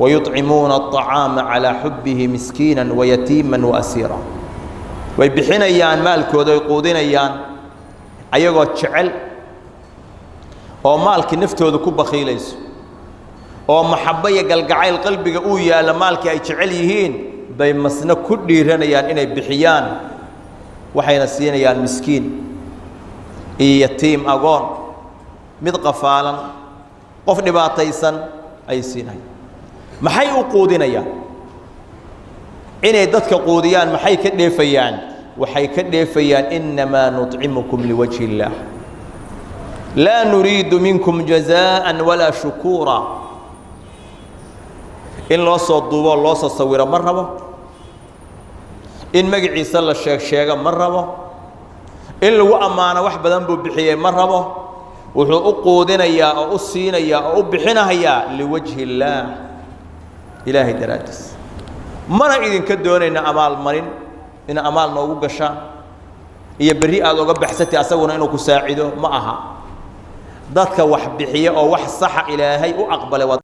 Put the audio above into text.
Wayuطcimuuna aطacaama calaa xubbihi miskiina wayatiima waasiira. Way bixinayaan maalkooda, ay quudinayaan ayagoo jecel oo maalkii naftooda ku bakhiilayso oo maxabbo iyo galgacayl qalbiga uu yaalla, maalkii ay jecel yihiin bay masna ku dhiiranayaan inay bixiyaan. Waxayna siinayaan miskiin iyo yatiim, agoon, mid qafaalan, qof dhibaataysan ayay siinayaan. Maxay u quudinayaan? Inay dadka quudiyaan maxay ka dheefayaan? Waxay ka dheefayaan innamaa nuطcimukum liwajhi illaah, laa nuriidu minkum jazaءa walaa shukuura. In loo soo duuboo loo soo sawiro ma rabo, in magaciisa la sheeg sheego ma rabo, in lagu ammaano wax badan buu bixiyey ma rabo. Wuxuu u quudinayaa oo u siinayaa oo u bixinahayaa liwajhi illaah, Ilaahay daraaddiis. Mana idinka doonayna amaal marin, ina amaal noogu gashaan iyo berri aada oga baxsatay asaguna inuu ku saacido ma aha. Dadka wax bixiya oo wax saxa Ilaahay u aqbalay waa